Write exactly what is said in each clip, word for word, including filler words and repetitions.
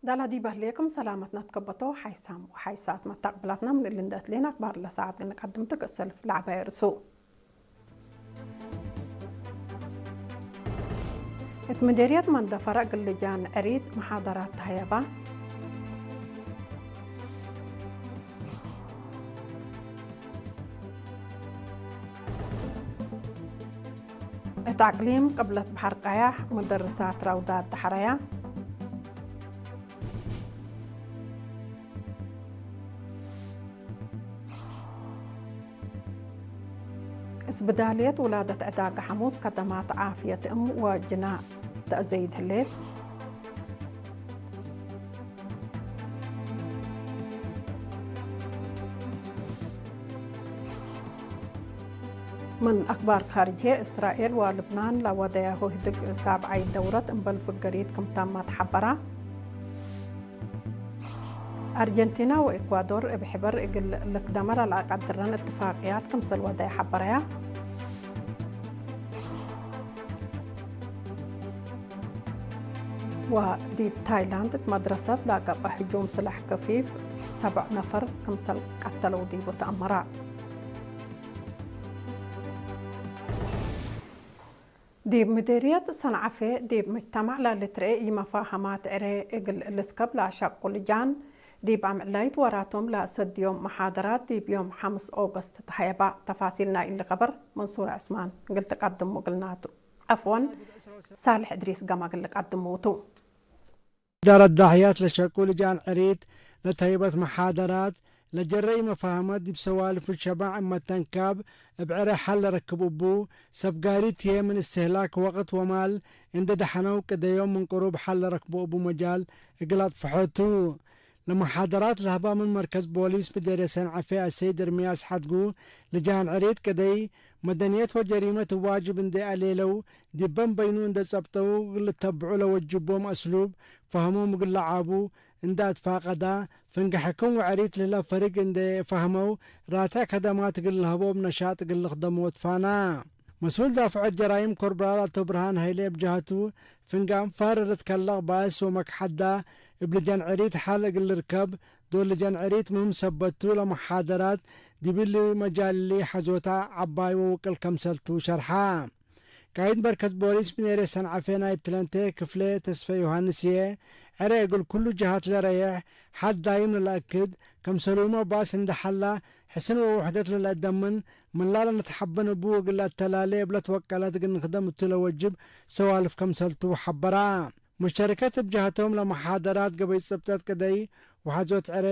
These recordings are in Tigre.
ዳላ ዲብ ህሌክም ሰላመትነ ትከበቶ ሓይሳም ወሓይሳት መታቅብላትና ምን እሊ እንዴ አትሌነ አክባር ለሰዓት እንቀድምቱ። ክእሰልፍ ለዐባይ ርእሱ። እት ምዴርየት መንደፈረ እግል ልጃን ዕሪት መሓደራት ተሀየባ። እት አቅሊም ቅብለት በሐር ቀያሕ፣ ሙደርሳት ረውዳት ደሐረያ። እስብዳልየት ውላደት ዕዳገ ሐሙስ ከደማት ዓፍየት እም ወጅና ተአዘይድ ህሌት። ምን አክባር ካርጅ ህዬ፣ እስራኤል ወልብናን ለወደያሁ ህድግ ሳብዓይ ደውረት እምበል ፍገሪት ክም ተመ ተሐበራ። አርጀንቲና ወኤኳዶር እብ ሕበር እግል ልክደመ ለለአቀድረን እትፋቅያት ክምሰል ወደየ ሐበረያ። ወዲብ ታይላንድ እት መድረሰት ለገብአ ህጁም ስላሕ ከፊፍ ሰብዕ ነፈር ክምሰል ቀተለው ዲቡ ተአመረ። ዲብ ምዴርየት ሰንዓፌ ዲብ ምጅተማዕ ለልትርኤ ኢመፋሀማት ዕሬ እግል ልስከብ ለአሸቁ ልጃን፣ ዲብ አምዕላይት ወራቶም ለአሰድዮም መሓደራት ዲብ ዮም ሐምስ ኦገስት ተሀየባ። ተፋሲል ናይ እሊ ከበር መንሱር ዑስማን እግል ትቀድሙ እግልና ቱ። ዐፍወን፣ ሳልሕ እድሪስ ገመ እግል ልቀድሙ ቱ። እዳረት ዳሕያት ለሸቁ ልጃን ዕሪት ለተህይበት መሓደራት፣ ለጀረ ኢመፋህመት ዲብ ሰዋልፍ ሸባዕ እመ ተንካብ እብ ዕረ ሐል ለረክብ እቡ፣ ሰብ ጋሪት ህዬ ምን እስትህላክ ወቅት ወማል እንዴ ደሐነው ቅደዮም ምን ቅሩብ ሐል ለረክቡ እቡ መጃል እግል አጥፍሖ ቱ። ለመሓደራት ለሀባ ምን መርከዝ ቦሊስ ምዴርየት ሰንዐፌ አሰይድ እርምያስ ሐድጉ፣ ልጃን ዕሪት ቅደይ መደንየት ወጀሪመት እብ ዋጅብ እንዴ አሌለው፣ ዲበን በይኑ እንዴ ጸብጠው እግል ልተብዑ ለወጅቦም አስሉብ ፈህሞም እግል ለዓቡ እንዴ አትፋቀዳ፣ ፍንጌ ሕክም ወዕሪት ለህለ ፈሪግ እንዴ ፈህመው፣ ራትዕ ከደማት እግል ለሀቦም ነሻጥ እግል ልክደሞ ትፋና። መስኡል ዳፍዖት ጀራይም ኮርብራል አቶ ብርሃን ሀይሌ እብ ጀሀቱ፣ ፍንጌ አንፋር እት ከለቅ ባእስ ወመክሐዳ እብ ልጃን ዕሪት ሐል እግል ልርከብ፣ ዶል ልጃን ዕሪት ምህም ሰበት ቱ፣ ለመሓደራት ዲብ እሊ መጃል እሊ ሐዞታ ዐባይ ወውቅል ከምሰል ቱ ሸርሐ። ቃይድ መርከዝ ቦሊስ ምዴርየት ሰንዐፌ ናይብ ትለንቴ ክፍሌ ተስፈ ዮሐንስ ህዬ፣ ዕረ እግል ኩሉ ጀሃት ለረዬሕ ሐል ዳይም ለለአክድ፣ ከምሰሉመ ባስ እንዴ ሐላ፣ ሕስን ወውሕደት ለለአደምን፣ ምን ላለ ነትሐበን እቡ እግል ለአተላሌ እብ ለትወቀለት እግል ንክደም እቱ ለወጅብ ሰዋልፍ ከምሰል ቱ ሐበራ። ሙሸሪከት እብ ጀሀቶም ለመሓደራት ገበይ ጽብጠት ቅደይ ወሐዞት ዕሬ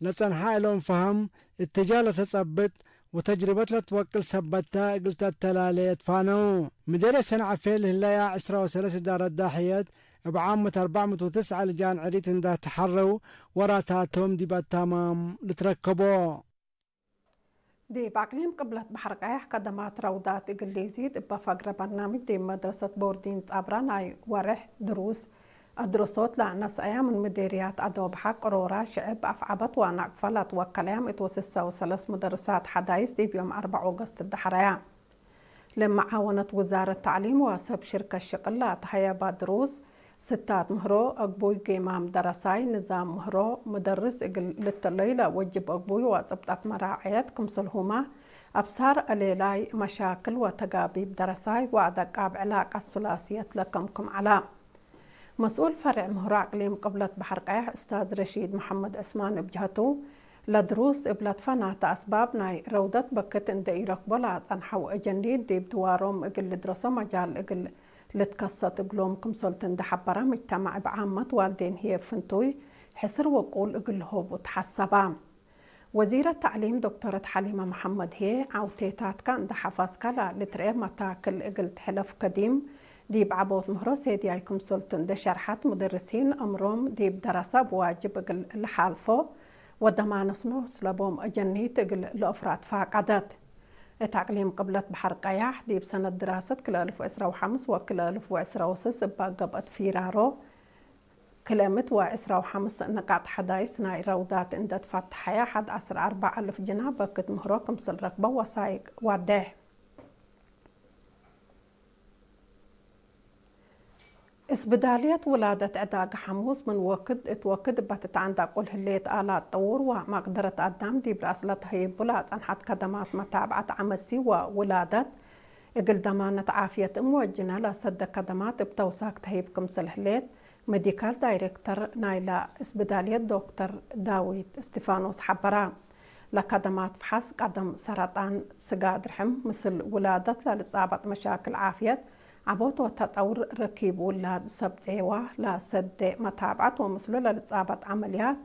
ለጸንሐ እሎም ፈሀም፣ እትጃህ ለተጸብጥ ወተጅርበት ለትወቅል ሰበት ተ እግል ተአተላሌ አትፋነው። ምዴርየት ሰንዐፌ ለህለያ ዕስራ ወሰለስ እዳረት ዳሕየት እብ ዓመት አርበዕ ምእት ወትስዐ ልጃን ዕሪት እንዴ ተሐረው ወራታቶም ዲብ አታማም ልትረከቦ። ዲብ አቅሊም ቅብለት በሐር ቀያሕ ከደማት ረውዳት እግል ሊዚድ እበ ፈግረ በርናምጅ ዲብ መድረሰት ቦርዲን ጻብራ ናይ ወሬሕ ድሩስ አድረሶት ለነስአያ ምን ምዴርያት አዶብሐ፣ ቅሮራ፣ ሽዕብ፣ አፍዐበት ወአናቅፈ ለትወከለያም እት ወስሰ ወሰለስ ሙደርሳት ሐዳይስ ዲብ ዮም አርበዕ ኦገስት ደሐረያ። ለመዓወነት ውዛረት ተዕሊም ወሰብ ሽርከት ሽቅል ለአትሀየባ ድሩስ፣ ስታት ምህሮ፣ አግቡይ ጌማም ደረሳይ፣ ንዛም ምህሮ፣ ምደርስ እግል ልትለይ ለወጅብ አግቡይ ወጽብጠት መራዐየት ክምሰልሁመ፣ አብሳር አሌላይ፣ መሻክል ወተጋቢብ ደረሳይ ወአደቃብ ዕላቀት ሱላስየት ለከምክም ዐላ። መስኡል ፈሬዕ ምህሮ አቅሊም ቅብለት በሐር ቀያሕ እስታዝ ረሺድ መሐመድ ዕስማን እብ ጀሀቱ፣ ለድሩስ እብ ለትፈናተ አስባብ ናይ ረውደት በክት እንዴ ኢረክቦ ለአጸንሐው አጀኒት ዲብ ድዋሮም እግል ልድረሶ መጃል እግል ልትከሰት እግሎም ክምሰልቱ እንዴ ሐበረ፣ ምጅተማዕ እብ ዓመት ዋልዴን ህዬ ፍንቱይ፣ ሕስር ወቁል እግል ልሆቡ ተሐሰባ። ወዚረት ተዕሊም ዶክተረት ሐሊመ መሐመድ ህዬ፣ ዐውቴታትከ እንዴ ሐፈዝከ ለልትርኤ መታክል እግል ትሕለፍ ከዲም፣ ዲብ ዐቦት ምህሮ ሴድያይ ክምሰልቱ እንዴ ሸርሐት፣ ሙደርሲን እምሮም ዲብ ደረሰ እብ ዋጅብ እግል ለሓልፎ ወደማነስ ኖስ ለቦም አጀኒት እግል ለአፍራድ ፋቀደት። እት አቅሊም ቅብለት በሐር ቀያሕ፣ ዲብ ሰነት ድራሰት ክልኤ አልፍ ወዕስራ ወሐምስ ወክልኤ አልፍ ወዕስራ ወስስ እባ ገብአት ፊራሮ፣ ክልኤ ምእት ወዕስራ ወሐምስ ንቃጥ ሐዳይስ ናይ ረውዳት እንዴ ትፈትሐየ፣ ሐድ ዐስር አርበዕ አልፍ ጅናህ በክት ምህሮ ክምሰል ረክበው ወሳይቅ ዋዴሕ። እስብዳልየት ውላደት ዕዳገ ሐሙስ ምን ወክድ እት ወክድ እበ ትትዐንዳቁል ህሌት፣ አላት ጠውር ወመቅደረት አዳም ዲብ ረአስ ለተህይቡ ለአጸንሐት ከደማት መታብዐት ዐመሲ ወውላደት እግል ደማነት ዓፍየት እም ወጅነ ለሰደ ከደማት እብ ተውሳክ ተህይብ ክምሰል ህሌት፣ መዲካል ዳይሬክተር ናይለ እስብዳልየት ዶክተር ዳዊት እስቲፋኖስ ሐበረ። ለከደማት ፍሐስ ቀደም፣ ሰረጣን፣ ስጋድ ርሕም ምስል ውላደት ለልትጻበጥ መሻክል ዓፍየት ዐቦት ወተጠውር ረኪብ ውላድ ሰብ ጼዋ ለሰዴ መታብዐት ወምስሉ ለልትጻበጥ ዐመልያት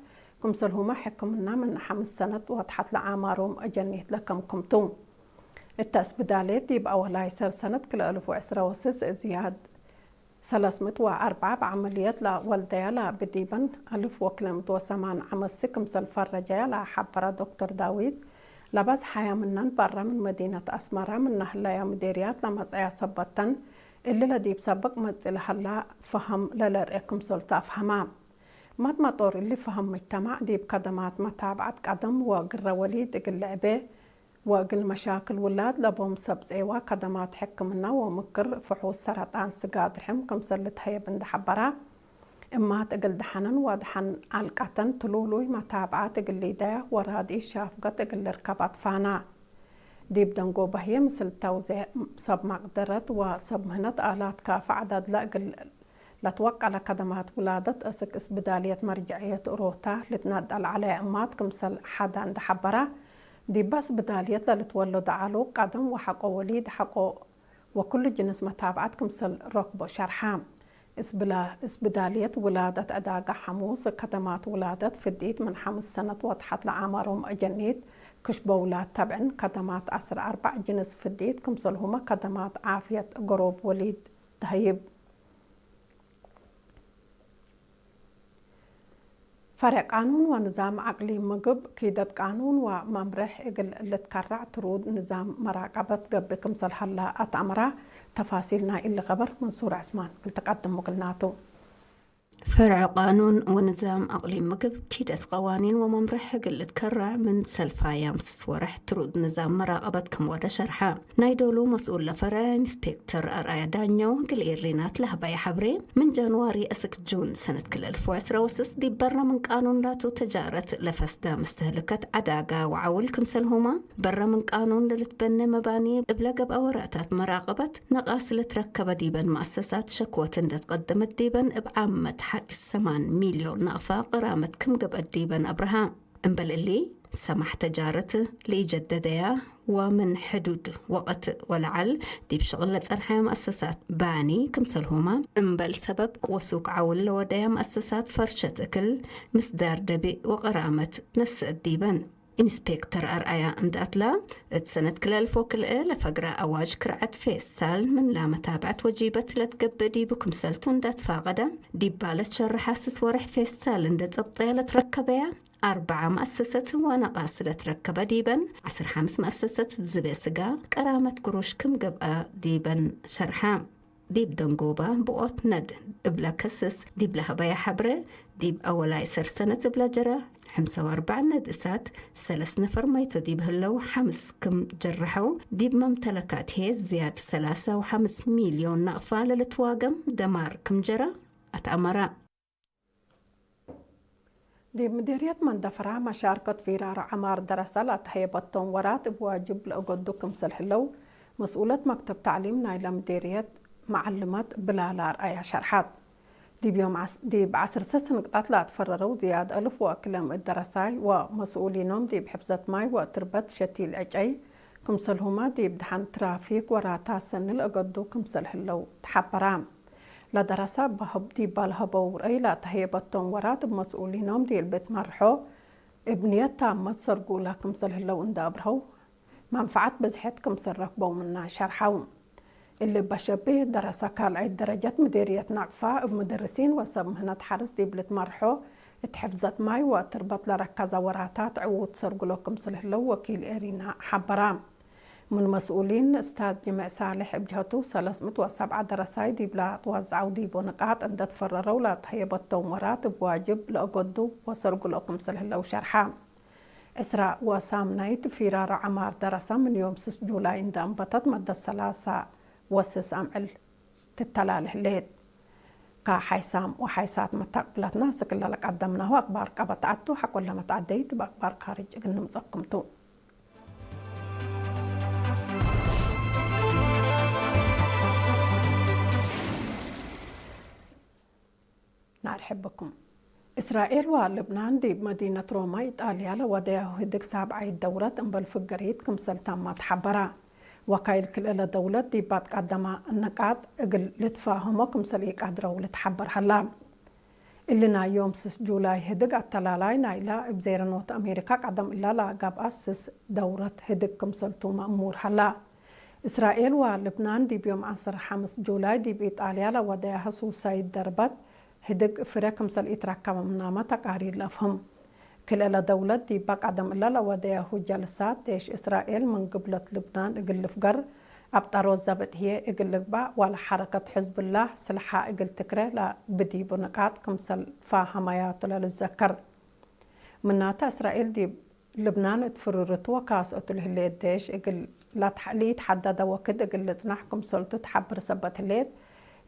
ክምሰልሁመ ሕክምና ምን ሐምስ ሰነት ወተሐት ለአማሮም አጀኒት ለከምክም ቱ። እተ እስብዳሌት ዲብ አወላይ ሰር ሰነት ክልኤ አልፍ ወዕስራ ወስስ ዝያድ ሰለስ ምእት ወአርበዓ በዐመልየት ለወልደያ ለብዲበን አልፍ ወክልኤ ምእት ወሰማን ዐመሲ ክምሰል ፈረጀያ ለሐበረ ዶክተር ዳዊት፣ ለበዝሐያ ምነን በረ ምን መዲነት አስመረ ምነ ህለያ ምዴርያት ለመጽአያ ሰበተን፣ እሊ ለዲብ ሰብቅ መጽእ ለሀላ ፈሀም ለለርኤ ክምሰል ተአፍሀመ። መጥመጦር እሊ ፈሀም ሙጅተማዕ ዲብ ከደማት መታብዐት ቀደም ወግረ ወሊድ እግል ልዕቤ ወእግል መሻክል ውላድ ለቦም ሰብ ጼዋ ከደማት ሕክምና ወምክር ፍሑስ ሰረጣን ስጋድ ርሕም ክምሰል ልትሀየብ እንዴ ሐበራ፣ እማት እግል ደሐነን ወደሐን ዐልቀተን ትሉሉይ መታብዐት እግል ሊደያ ወራድኢት ሻፍገት እግል ልርከብ አትፋና። ዲብ ደንጎበ ህዬ ምስል ተውዜዕ ሰብ መቅደረት ወሰብ ምህነት አላት ካፈ ዐዳድ ለእግል ለትወቀለ ከደማት ውላደት እስክ እስብዳልየት መርጀዕየት ሮታ ልትነደል ዐለ። እማት ክምሰል ሐዳ እንዴ ሐበራ፣ ዲበ እስብዳልየት ለልትወለዶ ዐሉ ቀደም ወሐቆ ወሊድ ሐቆ ወኩሉ ጅንስ መታብዐት ክምሰል ረክቦ ሸርሐ። እስብላ-፣ እስብዳልየት ውላደት ዕዳጋ ሐሙስ ከደማት ውላደት ፍዲት ምን ሐምስ ሰነት ወተሐት ለአማሮም አጀኒት ክሽቦ ውላድ ተብዕን ከደማት ዐስር አርበዕ ጅንስ ፍዲት ክምሰልሁመ ከደማት ዓፍየት ገሮብ ወሊድ ተህይብ። ፈሬዕ ቃኑን ወንዛም አቅሊም ምግብ፣ ኪደት ቃኑን ወመምሬሕ እግል ልትከረዕ ትሩድ ንዛም መራቀበት ገብእ ክምሰል ሀላ አትአመራ። ተፋሲል ናይ እሊ ከበር መንሱር ዐስማን እግል ትቀድም እግልናቱ። ፈርዕ ቃኑን ወንዛም አቅሊም ምግብ፣ ኪደት ቀዋኒን ወመምሬሕ እግል ልትከረዕ ምን ሰልፋያም ስስ ወርሕ ትሩድ ንዛም መራቀበት ክም ወደ ሸርሐ። ናይ ዶሉ መስኡል ለፈርዕ ኢንስፔክተር አርአያ ዳኘው እግል ኤሪናት ለሀበየ ሐብሬ፣ ምን ጃንዋሪ እስክ ጁን ሰነት ክል አልፍ ወዕስራ ወስስ ዲብ በረ ምን ቃኑን ላቱ ተጃረት ለፈስደ መስተህልከት ዐዳጋ ወዐውል ክምሰልሁመ፣ በረ ምን ቃኑን ለልትበኔ መባኒ እብለ ገብአ ወራታት መራቀበት ነቃስ ለትረከበ ዲበን መአሰሳት ሸክወት እንደ ትቀደመት ዲበን እብ ዓመት ሐዲስ ሰማን ሚልዮን ናቅፋ ቅራመት ክም ገብአት ዲበን አብርሃ። እምበል እሊ፣ ሰማሕ ተጃረት ለኢጀደደያ ወምን ሕዱድ ወቀት ወለዐል ዲብ ሽቅል ለጸንሐያ መአሰሳት ባኒ ክምሰልሁመ፣ እምበል ሰበብ ወሱክ ዐውል ለወደያ መአሰሳት ፈርሸት እክል፣ ምስዳር ደቢእ ወቀራመት ነስአት ዲበን። ኢንስፔክተር አርአያ እንደ አትላ፣ እት ሰነት ክልኤ አልፍ ወክልኤ ለፈግረ አዋጅ ክርዐት ፌስታል ምን ለመታብዐት ወጂበት ለትገብእ ዲቡ ክምሰልቱ እንደ አትፋቀደ፣ ዲባ ለትሸርሐ ስስ ወርሕ ፌስታል እንደ ጸብጠያ ለትረከበያ፣ አርበዓ መአሰሰት ወነቃስ ለትረከበ ዲበን፣ ዐስር ሐምስ መአሰሰት ዝቤ ስጋ ቀራመት ግሩሽ ክም ገብአ ዲበን ሸርሐ። ዲብ ደንጎበ ብቆት ነድ እብለ ከስስ ዲብ ለሀበየ ሐብረ፣ ዲብ አወላይ ሰር ሰነት እብለ ጀረ፣ ሐምሳ ወአርበዕ ነድ እሳት፣ ሰለስ ነፈር መይቶ ዲብ ህለው፣ ሐምስ ክም ጀረሐው፣ ዲብ መምተለካት ህዬ ዝያድ ሰላሳ ወሐምስ ሚልዮን ናቅፋ ለልትዋገም ደማር ክም ጀረ አትአመረ። ዲብ ምዴርየት መንደፈራ መሻርከት ፊራረ ዐማር ደረሰ ለአተሀየበቶም ወራት እብ ዋጅብ ለእገዱ ክምሰል ህለው፣ መስኡለት መክተብ ተዕሊም ናይለ ምዴርየት መዐልመት ብላላ አርአያ ሸርሐት። ዲብ ዮም ዐስ-፣ ዲብ ዐስር ሰስ ንቅጣት ለአትፈረረው ዝያድ አልፍ ወእክለ ምእት ደረሳይ ወመስኡሊኖም ዲብ ሕፍዘት ማይ ወትርበት ሸቲል ዕጨይ ክምሰልሁመ ዲብ ደሐን ትራፊክ ወራታት ሰኒ ለእገዱ ክምሰል ህለው ተሐበራ። ለደረሰ እበ ዲባ ለሀበው ረአይ ለአተሀየበቶም ወራት እብ መስኡሊኖም ዲብ ልትመርሖ እብ ንየት ታመት ሰርጉለ ክምሰል ህለው እንደ አብርሀው፣ መንፈዐት ብዝሕት ክምሰል ረክበው ምና ሸርሐው። እሊ እበ ሸብህ ደረሰ ካልኣይት ደረጀት ምዴርየት ናቅፋ እብ ምድርሲን ወሰብ ምህነት ሐርስ ዲብ ልትመርሖ እት ሕፍዘት ማይ ወትርበት ለረከዘ ወራታት ዕዉት ሰርጉሎ ክምሰል ህለው ወኪል ኤሪና ሐበራ። ምን መስኡሊን፣ እስታዝ ጅምዕ ሳልሕ እብ ጀህቱ፣ ሰለስ ምእት ወሰብዓ ደረሳይ ዲብላ ትወዝዐው ዲቡ ንቃጥ እንደ ትፈረረው ለአትሀየበቶም ወራት እብ ዋጅብ ለአገዱ ወሰርጉሎ ክምሰል ህለው ሸርሐ። ዕስራ ወሳምናይት ፊራሮ ዐማር ደረሰ ምን ዮም ስስ ጁላይ እንደ አንበተት መደት ሰላሳ ወስስ አምዕል ትተላል ህሌት። ከሓይሳም ወሓይሳት መታቅብላትና፣ እስክ እለ ለቀደምናሁ አክባር ቀበት ዐድ ቱ፣ ሐቆለ መትዐደይት እብ አክባር ካርጅ እግል ንምጸኩም ቱ። ነአርሕብ ብኩም። እስራኤል ወልብናን ዲብ መዲነት ሮማ፣ ኢጣልያ ለወደያሁ ህድግ ሳብዓይት ደውረት እምበል ፍገሪት ክምሰል ተመ ተሐበረ። ወካይል ክልኤ ለደውለት ዲብ አትቀደመ ንቃጥ እግል ልትፋህሞ ክምሰል ኢቀድረው ልትሐበር ሀላ። እሊ ናይ ዮም ስስ ጁላይ ህድግ አተላላይ ናይላ እብ ዜረኖት አሜሪካ ቀደም እላ ለገብአ ስስ ደውረት ህድግ ክምሰልቱ መእሙር ሀላ። እስራኤል ወልብናን ዲብ ዮም ዐስር ሐምስ ጁላይ ዲብ ኢጣልያ ለወደያሀ ሱሳይት ደርበት ህድግ ፍሬ ክምሰል ኢትረከበ ምናመ ተቃሪር ለአፍህም። ክልኤ ለደውለት ዲበ ቀደም እለ ለወደያሁ ጀልሳት ዴሽ እስራኤል ምን ግብለት ልብናን እግል ልፍገር፣ አብ ጠሮት ዘብጥ ህዬ እግል ልግባእ ወለ ሐረከት ሕዝብላህ ስልሓ እግል ትክሬ ለብዲቡ ንቃጥ ክምሰል ፋሀመያቱ ለልዘከር። ምናተ እስራኤል ዲብ ልብናን እት ፍሩርቱ ወካስኦቱ ለህሌት ዴሽ እግል ለትሐ-፣ ለኢትሐደደ ወክድ እግል ልጽናሕ ክምሰልቱ ተሐብር ሰበት ህሌት፣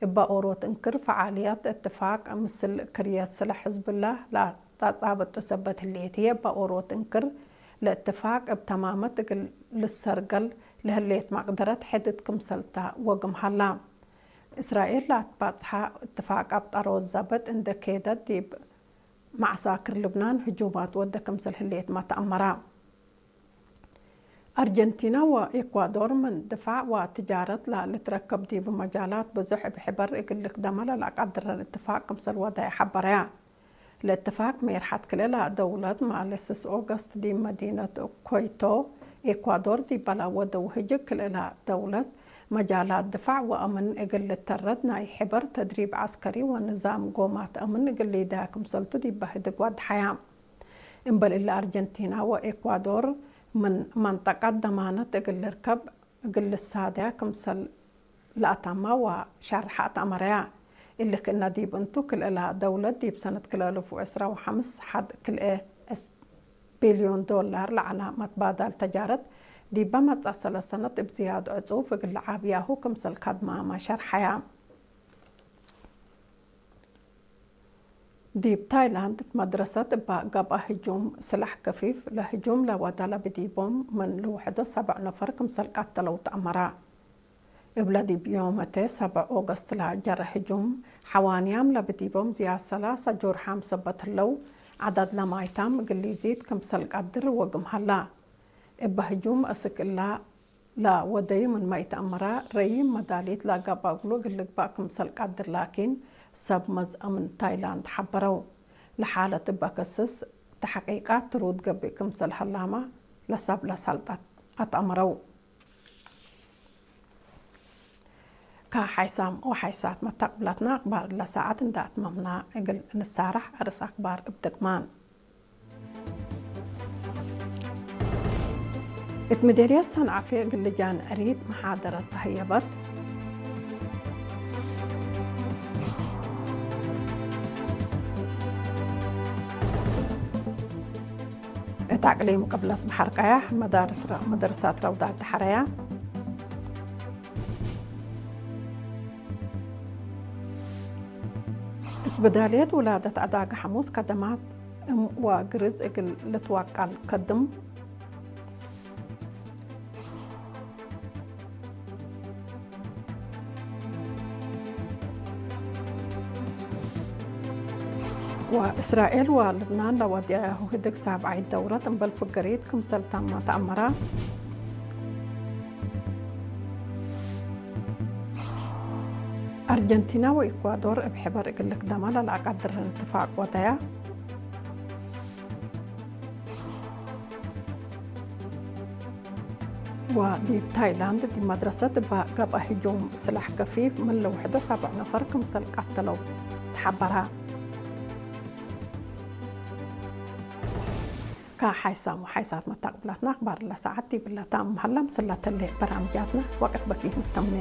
እበ ኦሮት እንክር ፈዓልያት እትፋቅ ምስል ክርየት ስለሕ ሕዝብላህ ለአተጻብጡ ሰበት ህሌት ህዬ፣ እበ ኦሮት እንክር ለእትፋቅ እብ ተማመት እግል ልሰርገል ለህሌት መቅደረት ሕድት ክምሰልተ ወግም ሀላ። እስራኤል ለአትባጽሐ እትፋቅ አብ ጠሮት ዘብጥ እንዴ ኬደት ዲብ መዐሳክር ልብናን ህጁማት ወደ ክምሰል ህሌትመ ተአመረ። አርጀንቲና ወኤኳዶር ምን ድፋዕ ወትጃረት ለልትረከብ ዲቡ መጃላት ብዙሕ እብ ሕበር እግል ልክደመ ለለአቀድረን እትፋቅ ክምሰል ወደየ ሐበረያ። ለእትፋቅ ሜርሐት ክልኤ ለደውለት ማሌ ስስ ኦገስት ዲብ መዲነት ኮይቶ ኤኳዶር ዲበ ለወደው ህጅግ ክልኤ ለደውለት መጃላት ድፋዕ ወአምን እግል ልተረድ ናይ ሕበር ተድሪብ ዐስከሪ ወንዛም ጎማት አምን እግል ሊደያ ክምሰልቱ ዲበ ህድግ ወድሐያ። እምበል እሊ አርጀንቲና ወኤኳዶር ምን መንጠቀት ደማነት እግል ልርከብ እግል ልሳደያ ክምሰል ለአተማ ወሻርሐ አትአመረያ። እሊ ክእነ ዲብ እንቱ ክልኤ ለደውለት ዲብ ሰነት ክልኤ አልፍ ወዕስራ ወሐምስ ሐድ ክልኤ ቢልዮን ዶላር ለዐለ መትባዳል ተጃረት ዲበ መጽአ ሰለስ ሰነት እብ ዝያድ ዕጹፍ እግል ለዓብያሁ ክምሰል ከድማመ ሸርሐያ። ዲብ ታይላንድ መድረሰት እበ ገብአ ህጁም ስላሕ ከፊፍ ለህጁም ለወደ ለብዲቦም ምን ልውሕዶ ሰብዕ ነፈር ክምሰል ቀተለው ተአመረ። እብለ ዲብ ዮመቴ ሰብዕ ኦገስት ለጀረ ህጁም፣ ሐዋንያም ለብዲቦም ዝያድ ሰላሰ ጆርሓም ሰበት ህለው፣ ዐዳድ ለማይታም እግል ሊዚድ ክምሰል ቀድር ወግም ሀላ። እበ ህጁም እስክ እላ ለወደዩ ምንመ ኢተአመረ፣ ረዪም መዳሊት ለገብአ እግሉ እግል ልግባእ ክምሰል ቀድር ላኪን፣ ሰብ መዝ አምን ታይላንድ ሐበረው። ለሓለት እበ ክስስ ተሐቂቃት ትሩድ ገብእ ክምሰል ሀላመ ለሰብለ ሰልጠት አትአመረው። ከሓይሳም ወሓይሳት መታቅብላትና አክባር ለሰዓት እንደ አትመምና እግል እንሳራሕ አርስ አክባር እብ ድግማን። እት ምዴርየት ሰንዓፌ እግል ልጃን ዕሪት መሓደረት ተህየበት። እት አቅሊም ቅብለት በሐር ቀያሕ መዳርስ ረ-፣ መደርሳት ረውዳት ደሐረያ። እስብዳልየት ውላደት አዳገ ሐሙስ ከደማት እም ወግርዝ እግል ልትወቀል ከድም። ወእስራኤል ወልብናን ለወድያሁ ህድግ ሳብዓይት ደውረት እምበል ፍገሪት ክምሰል ተመ ተአመረ። አርጀንቲና ወኢኳዶር እብ ሕበር እግል ልክደመ ለለአቀድረን እትፋቅ ወደያ። ወዲብ ታይላንድ ዲብ መድረሰት እበ ገብአ ህጁም ስላሕ ከፊፍ ምን ለውሕደ ሰብዕ ነፈር ክምሰል ቀተለው ተሐበረ። ከሓይሳም ወሓይሳት መታቅብላትና አክባር ለሰዓት ዲብለ ታም ሀላ። ምስለ ተሌ በራምጃትና ወቅት በኪት ንተምኔ።